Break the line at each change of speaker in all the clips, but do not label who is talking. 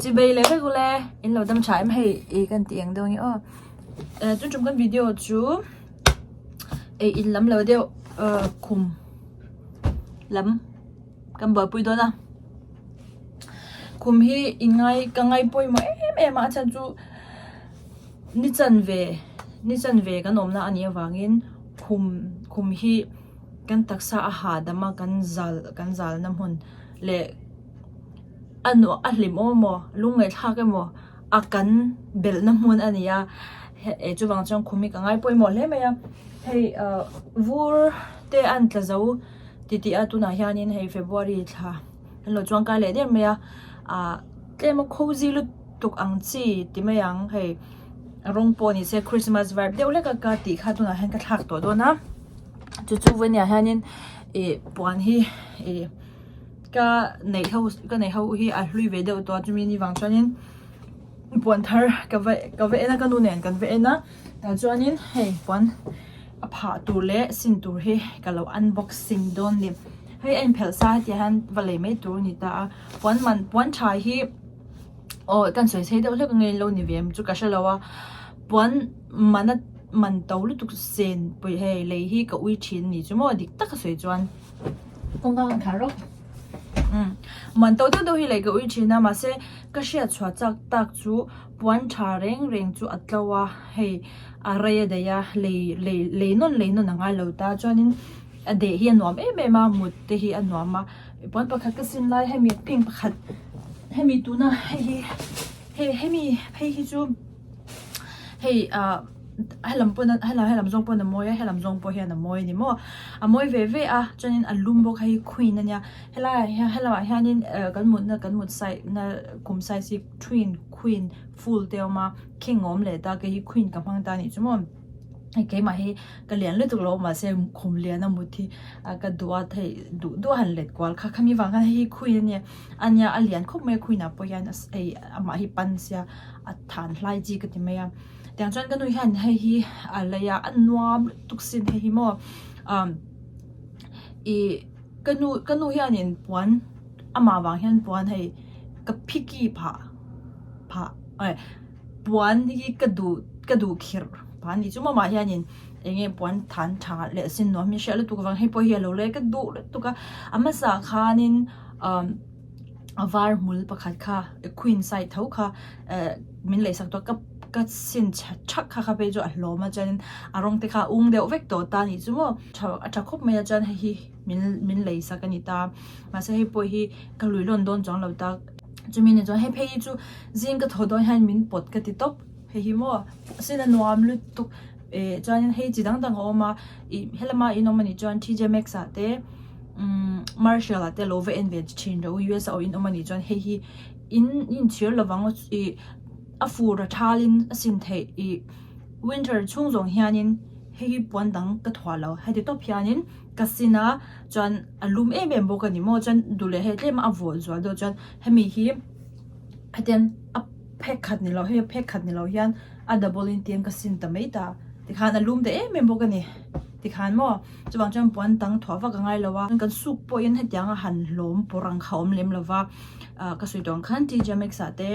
Chibei leh vek ule in lo dam tha em hei i kan tih ang deuh ang i aw eh tun tum kan video chu ei in lam lo deuh ah khum lam kan buaipui dawn a khum hi in ngai ka ngai pawimawh em em a a chhan chu ni chanve ni chanve kan awmna a nih avangin khum khum hi kan taksa a hahdam a kan zal kan zalna hmun leh. A nuah a hlim awm emaw lungngaihthlak emaw a kan belhna hmun a ni a eh chuvang chuan khum hi ka ngai pawimawh hle mai a hei ah vur te an tla zo titih a tunah hianin hei February thla an lo chuang kai leh der mai a ah tlem a khawzi lutuk ang chi ti mai ang hei rawng pawh ni se Christmas vibe deuh hlek a ka tih kha tunah hian ka thlak tawh dawn a chu chu vawiin ah hianin ih puan hi ih. Ka neih ho ka neih ho hi a hlui ve deuh tawh a chumi ni vang chuanin puan thar ka va ka va en a ka nu nen kan va en a tah chuanin hei puan a phah tur leh sin tur hi ka lo unboxing dawn a ni hei a inphelh sa hetiang hian va lei mai tur a ni ta a puan man puan tha hi aw kan sawi sei deuh hlek ang nge lo ni ve em chu ka hrelo a puan man a man to lutuk sen pawih hei lei hi ka ui thin a ni chu maw dik tak a sawi chuan. Kawngka kan thar rawk. Umm man to deuh deuh hi lei ka ui thin a mahse ka hriat chhuah chak tak chu puan tha reng reng chu a tlo a hei a rei a daih a lei lei lei nawn lei nawn a ngai lo ta chuanin a deh hi a nuam em em a mut te hi a nuam a puan pakhat ka sin lai hemi pink pakhat hemi tuna hei hi hei hemi phei hi chu. Hei ah helam pawn helam helam zawng pawn a mawi a helam zawng pawh hian a mawi a ni maw a mawi ve ve a chuanin a lum bawk hei queen a nia helaiah hian helamah hianin eh kan mutna kan mut side na khum size hi twin queen full te a awm a king a awm leh ta kei hi queen ka hmang ta a nih chu maw hei keimah hi ka lian lutuk lo mahse khum lian a mut hi a ka duh a thei duh duh a han let kual kha khami vang khan hei hi queen a nia a nia a lian khawp mai a queen ah pawh hian hei amah hi pan sia. A than hlai chi ka ti mai a tiang chuan ka nu hian hei hi a lei a a nuam lutuk sin hei hi maw umm ih ka nu ka nu hianin puan amah vang hian puan hei ka phiki phah phah eh puan hi ka duh ka duh khirh phah a ni chu maw amah hianin eng nge puan than tha leh sin nuam hi a hriat lutuk avang hei pawh hi a lo lei a ka duh lutuk a a hmasa khanin umm. A var hmul pakhat kha queen side tho kha eh min lei sak tawh a ka ka sin chhe thak kha kha phei chu a hlawm a chuanin a rawng te kha a ung deuh vek tawh ta a nih chu maw tha a tha khawp mai a chuan hei hi min min lei sak a ni ta mahse hei pawh hi ka lui lawn dawn chuang lo ta chumi ni chuan hei phei hi chu zing ka thaw dawn hian min pawt ka ti tawp hei hi maw sin a nuam lutuk eh chuanin hei chi dang dang a awm a ih helama in awm a nih chuan T J Maxx ah te umm Marshall ah te lo va en ve thin rawh u U S a awh in awm a nih chuan hei hi in inchhir lovang ih a fur a thalin a sin theih ih winter chhung zawng hianin hei hi puan dang ka thuah lo heti tawp hianin ka sin a chuan a lum em em bawk a ni maw chuan duh leh hei tlem a vawh zual deuh chuan hemi hi hetiang a phek khat ni lo hei a phek khat ni lo hian a double in tiang ka sin ta mai ta tikhan a lum ta em em bawk a ni tikhan maw chuvang chuan puan dang thuah vak a ngai lo a kan suk pawhin hetiang a han hlawm pawr ang kha a awm lem lo va ah ka sawi tawh ang khan T J Maxx ah te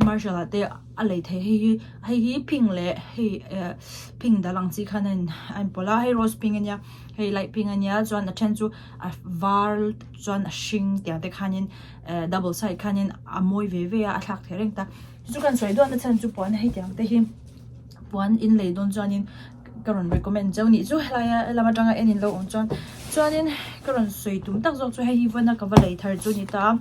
Marshall ah te a lei theih hei hi hei hi pink leh hei eh pink dal ang chi khan a in a inpawlh a hei rose pink a nia hei light pink a nia chuan a then chu a var chuan a hring tiang te khanin eh double side khanin a mawi ve ve a a thlak theih reng ta chu kan sawi dawn na chhan chu puan hei tiang te hi puan in lei dawn chuanin ka rawn recommend cheu nih chu helaia helam atanga en in lo awm chuan chuanin ka rawn sawi tum tak zawk chu hei hi vawiin a ka va lei thar chu a ni ta a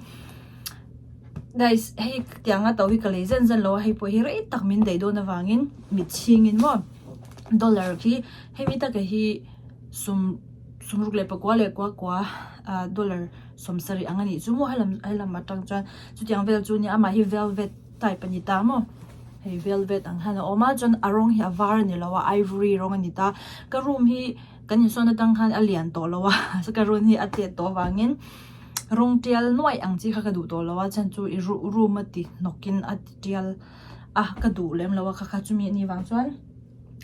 guys hei tianga to hi ka lei zen zen lo a hei pawh hi rei tak min daih dawn avangin mit chhingin maw dollar khi hemi taka hi sum sumruk leh pakua leh kua kua ah dollar sawmsarih ang a nih chu maw helam helam atang chuan chutiang vel chu nia amah hi velvet type a ni ta maw hei velvet ang hian a awm a chuan a rawng hi a var a ni lo a ivory rawng a ni ta ka room hi kan insawn atang khan a lian tawh lo a ka room hi a tet tawh avangin rawng tial nuaih ang chi kha ka duh tawh lo a chhan chu i room a ti hnawk in a ti tial a ka duh lem lo a kha kha chumi a nih vang chuan.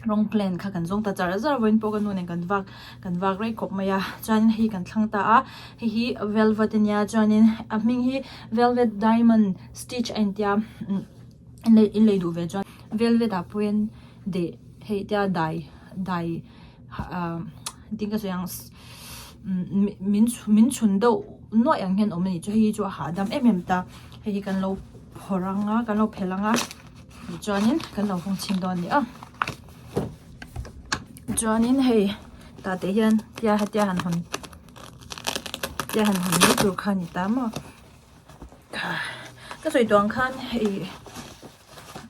Rawng plan kha kan zawng ta char zar vawiin pawh ka nu nen kan vak kan vak rei khawp mai a chuanin hei kan thlang ta a hei hi velvet ania chuanin a hming hi velvet diamond stitch a intia in lei duh ve chuan velvet ah pawhin deh hei tia dai dai ah engtin ka sawi ang min min chhun deuh nuaih ang hian a awm a ni chu hei hi chu a hahdam em em ta hei hi kan lo phawrh ang a kan lo phelh ang a. Tichuanin kan lo hung chhin dawn a ni a chuanin hei tah te hian tia hetia han hawn tia han hawn mai tur kha a ni ta maw ka sawi tawh ang khan hei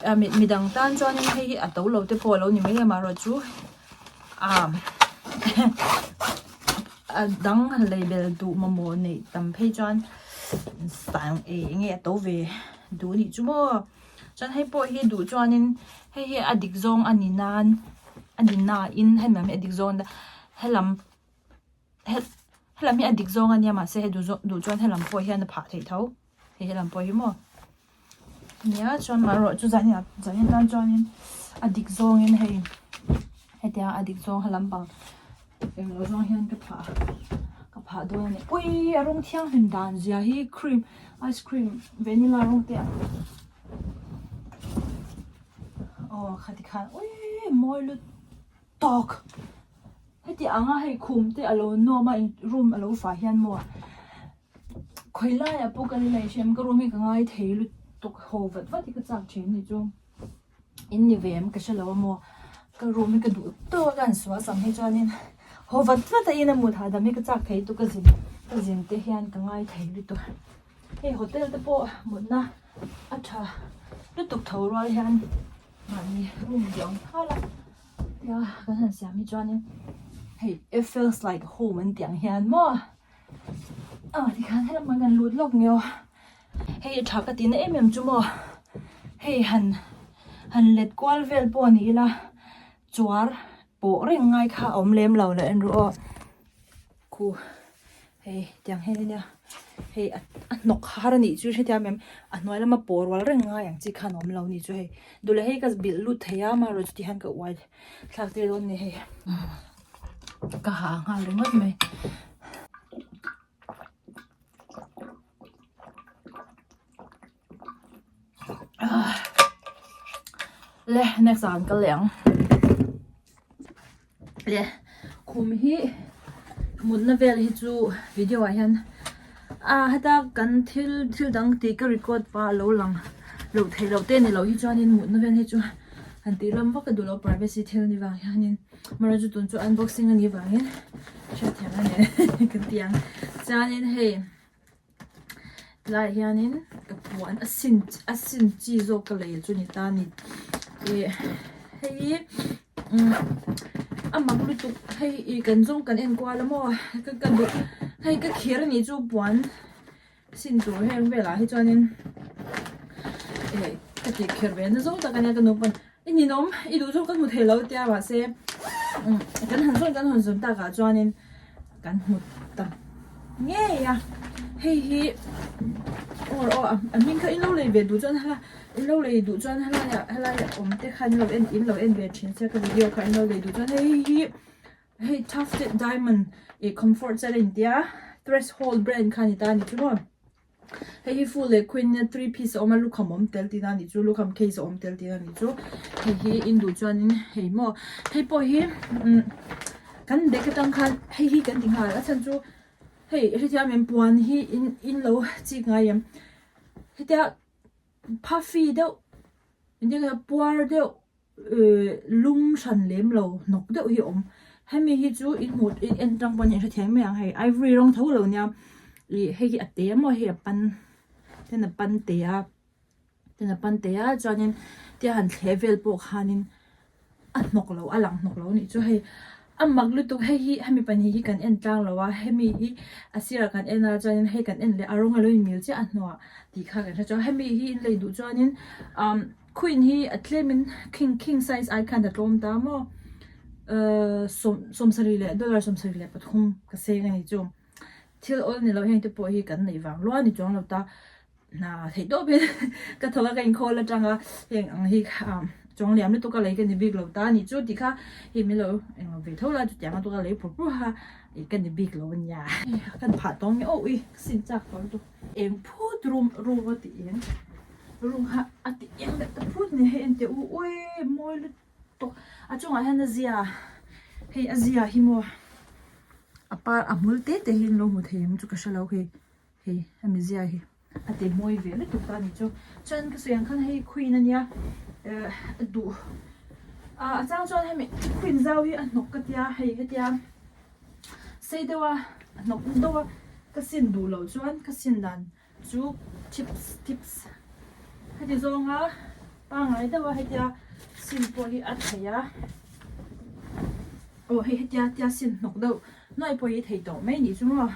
ah midang tan chuanin hei hi a to lo te pawh a lo ni mai em amaherawhchu ah a dang lei bel duh mamawh neih tam phei chuan sang eng nge a to ve duh a nih chu maw. Chuan hei pawh hi duh chuanin hei hi a dik zawng a ni nan a ni nain hemi lam hi a dik zawng helam helam hi a dik zawng a nia mahse hei duh zawng duh chuan helam pawh hian a phah theih tho hei helam pawh hi maw nia chuan marawh chu zan zan atan chuanin a dik zawngin hei hetia a dik zawng helam pang englo zawng hian ka phah ka phah dawn a ni ui a rawng thianghlim dan zia hi cream ice cream vanilla rawng te aw khati khan ui mawi lut tawk heti anga hei khum te alo nuam a room alo fah hian maw khawi laiah pawh ka la inhrem ka room hi ka ngai thei lutuk haw vat vat hi ka chak thin a ni chu. In ni ve em ka hre lo a maw ka room hi ka duh tawk a ka han suah sam hi chuanin haw vat vat a in a mut hahdam hi ka chak thei lutuk ka zin ka zin te hian ka ngai thei lutuk hei hotel te pawh mutna a tha lutuk tho rual hian mahni room duh ang phal a tia kan han siam hi chuanin hei it feels like home an tih ang hian maw ah tikhan helamah kan lut lawk nge aw. Hei a tha ka tihna em em chu maw hei han han let kual vel pawh ni ila chuar pawh reng ngai kha a awm lem lo leh en ru aw khu hei tiang hian ania hei a hnawk har a nih chu hrethiam em a hnuai lama pawh rual reng ngai ang chi khan a awm lo a nih chu hei duhleh hei ka bilh lut thei a amaherawhchu chuti hian ka uai thlak tir dawn a ni hei ka ha nghal ringawt mai. Le next ah kan kal leh ang le khum hi mutna vel hi chu video ah hian ah heta kan thil thil dang tih ka record pah a lo lang loh theih loh te ni loh hi chuanin mutna vel hi chu han tih ram vak a duh loh privacy thil ni vang hianin. Mara chu tun chu unboxing a nih vangin hriatthiam a ni ka ti ang chuanin hei tlaiah hianin ka puan a sin a sin chi zawk ka lei chu ni ta a ni ih hei hi umm a mak lutuk hei ih kan zawng kan en kual a maw ka ka duh hei ka kher a nih chu puan sin tur heng velah hi chuanin eh ka tih kher ve na zawng tak ania ka nu pawn i ninawm i duh zawk ka hmu thei lo tia mahse umm kan han zawn kan hawn zawn takah chuanin kan hmu ta ngei a hei hi aw aw a hming kha in lo lei ve duh chuan hala in lo lei duh chuan helai ah helai ah awm te khan in lo en in lo en ve thin sia ka video kha in lo lei duh chuan hei hi. Hei tufted diamond ih comfort cell a intia threshold brand kha a ni ta a ni chu maw hei hi full leh queen nia three piece a awm a lukham a awm tel tihna a nih chu lukham case a awm tel tihna a nih chu hei hi in duh chuanin hei maw hei pawh hi umm kan bag atang khan hei hi kan ti nghal a chhan chu hei hetiang em puan hi in in lo chik ngai em hetia puffy deuh engtin nge puar deuh. Lum hran lem lo hnawk deuh hi a awm hemi hi chu in hmuh in en tang pawh in hrethiam mai ang hei ivory rawng tho lo nia ih hei hi a te maw hei a pan ten a pan te a ten a pan te a chuanin tia han thleh vel pawh khanin a hnawk lo a lang hnawk lo a nih chu hei a mak lutuk hei hi hemi pahnih hi kan en tlang lo a hemi hi a sirah kan en a chuanin hei kan en leh a rawng a lo inmil chiah a hnuah tih kha kan hre chuan hemi hi in lei duh chuanin umm. Queen hi a tlemin king king size ai khan a tlawm ta maw ahh sawm sawmsarih leh dollar 73 ka seng a ni chu thil awl ni lo heng te pawh hi kan neih vang lua a ni chuang lo ta hna theih tawp in ka thawk a ka inkhawl atanga heng ang hi Chuang liam lutuk a lei ka ni bik lo ta a nih chu tih kha hei min lo englo ve tho la chutiang a tuka lei pur pur kha ih ka ni bik lo a nia. Kan phah tawng nge aw ui ka sin chak tawh lutuk. Eng phut rum rum a ti eng rum kha a ti eng leh ta phut ni hei en teh u ui mawi lutuk a chungah hian a zia hei a zia hi maw a par a hmul te te hi an lo hmu thei ang chu ka hre lo hei hei hemi zia hi. A ti mawi ve lutuk ta a nih chu. Chuan ka sawi ang khan hei queen a nia eh a duh ah a chang chuan hemi queen zau hi a hnawk ka tia hei hetia sei deuh a a hnawk deuh a ka sin duh loh chuan ka sin dan chu tips tips heti zawnga pangngai deuh a hetia sin pawh hi a thei a aw hei hetia tia sin hnawk deuh nuai pawh hi a thei tawh mai a nih chu maw.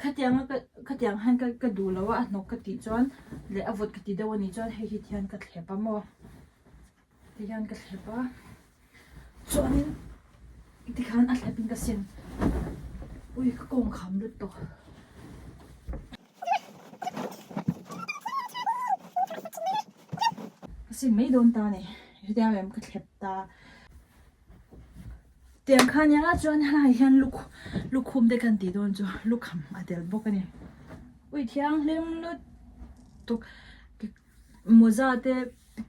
Khatianga ka khatiang hian ka ka duh lo a a hnawk ka tih chuan leh a vawt ka ti deuh a nih chuan hei hi tihian ka thlep a maw tihian ka thlep a chuanin tikhan a thlep in ka sin ui ka kawng kham lut tawh. Ka sin mai dawn ta a ni hetiang em ka thlep ta. Tiang kha nia chuan helaiah hian luk lukhum te kan tih dawn chu lukham a tel bawk a ni. Ui thianghlim lutuk mawza te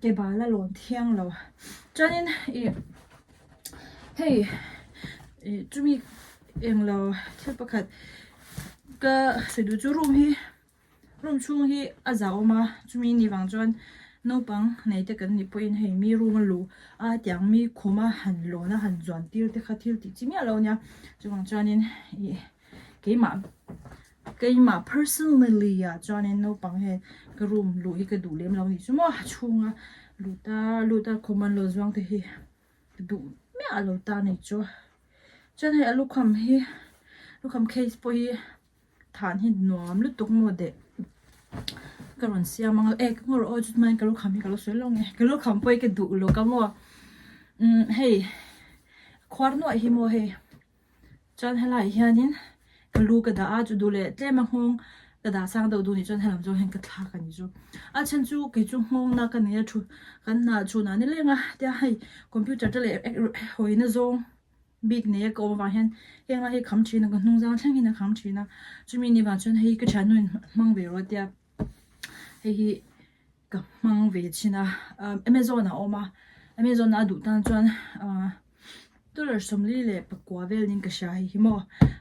ke bal a lawn thiang lo chuanin ih hei ih chumi englo thil pakhat ka sawi duh chu room hi. Room chhung hi a zauhawm a, chumi ni vang chuan naupang nei te kan nih pawhin hei mi room a luh a tiang mi khum a han lawn a han zuan tir te kha thil tih chi miah lo a nia chuvang chuanin ih keimah keimah personally ah chuanin naupang hian ka room luh hi ka duh lem lo a nih chu maw a chhunga lut a lut a khum an lo zuang te hi ka duh miah lo ta a ni chu chuan hei a lukham hi lukham case pawh hi. Than hi nuam lutuk maw deh ka rawn siam ang a e ka ngaw rawh aw chu chuan ka lukham hi ka lo sawi lo nge ka lukham pawh hi ka duh lawk a maw umm hei khuar nuaih hi maw hei chuan helaiah hianin ka lu ka dah a chu duh leh tlem a nghawng ka dah sang deuh duh nih chuan helam zawng hian ka thlak a ni chu a chhan chu kei chu nghawng na ka nei a thu kan hna chhunah ni leng a tia hei computer te leh hawina zawng. Bik nei a ka awm avang hian heng lai hi kham thin a ka hnung zang thleng hian a kham thin a chumi ni vang chuan hei ka thiannu in hmang ve rawh tia hei hi ka hmang ve thin a amazon ah a awm a amazon a duh tan chuan ahh dollar 40 leh pakua vel niin ka hria hei hi maw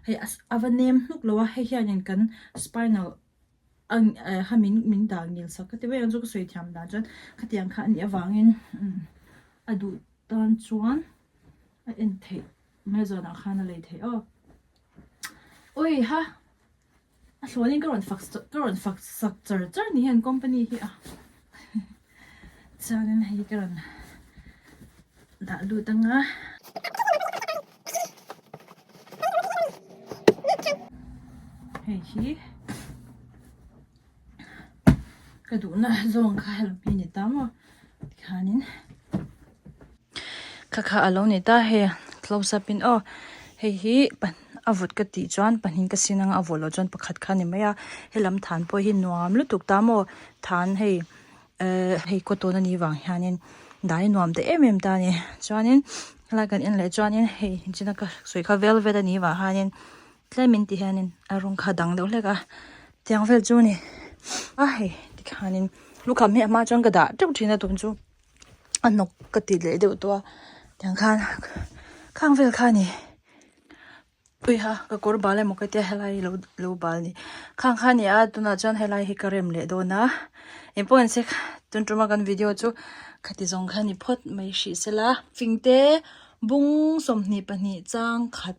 hei a va nem hnuk lo a hei hianin kan spinal kha min min dah ngil sak ka ti mai ang chu ka sawi thiam dan chuan khatiang kha a nih avangin a duh tan chuan. A en theih mai zawn ah khan a lei theih aw. Ui ha! A hlawnin ka rawn fak ka rawn fak sak char char ni hian company hi a. Chuanin hei ka rawn dah lut anga. Hei hi ka duhna zawng kha help hi ni ta maw tikhanin. Kha kha a lo ni ta hei close up in aw hei hi a vut ka tih chuan pahnih ka sin anga a vawh loh chuan pakhat kha a ni mai a helam than pawh hi nuam lutuk ta maw than hei ehh hei kawtawn a nih vang hianin dai nuam te em em ta a ni chuanin helai kan en leh chuanin hei china ka sawi kha velvet a nih vang hianin tlemin ti hianin a rawng kha a dang deuh hlek a tiang vel chu a ni a hei tikhanin lukham hi a hma chuan ka dah teuh thin a tun chu. A hnawk ka ti leh deuh tawh a tiang khan khang vel kha a ni uiha ka kawr bal emaw ka tia helai hi lo lo bal a ni khang kha a ni a tunah chuan helai hi ka rem leh dawn a engpawh an sek tun tuma kan video chu khati zawng kha a ni phawt mai hrih sela fingte bung 22 chang khat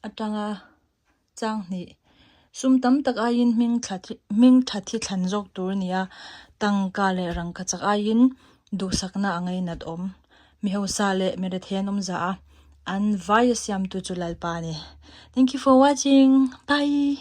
atanga. Chang hnih, Sum tam tak aiin hming hming that hi thlan zawk tur a ni a, tangka leh rangka chak aiin duhsakna a ngainat awm. Mi hausa leh mi rethei an awm zah a, an vai a siamtu chu Lalpa a ni. Thank you for watching. Bye!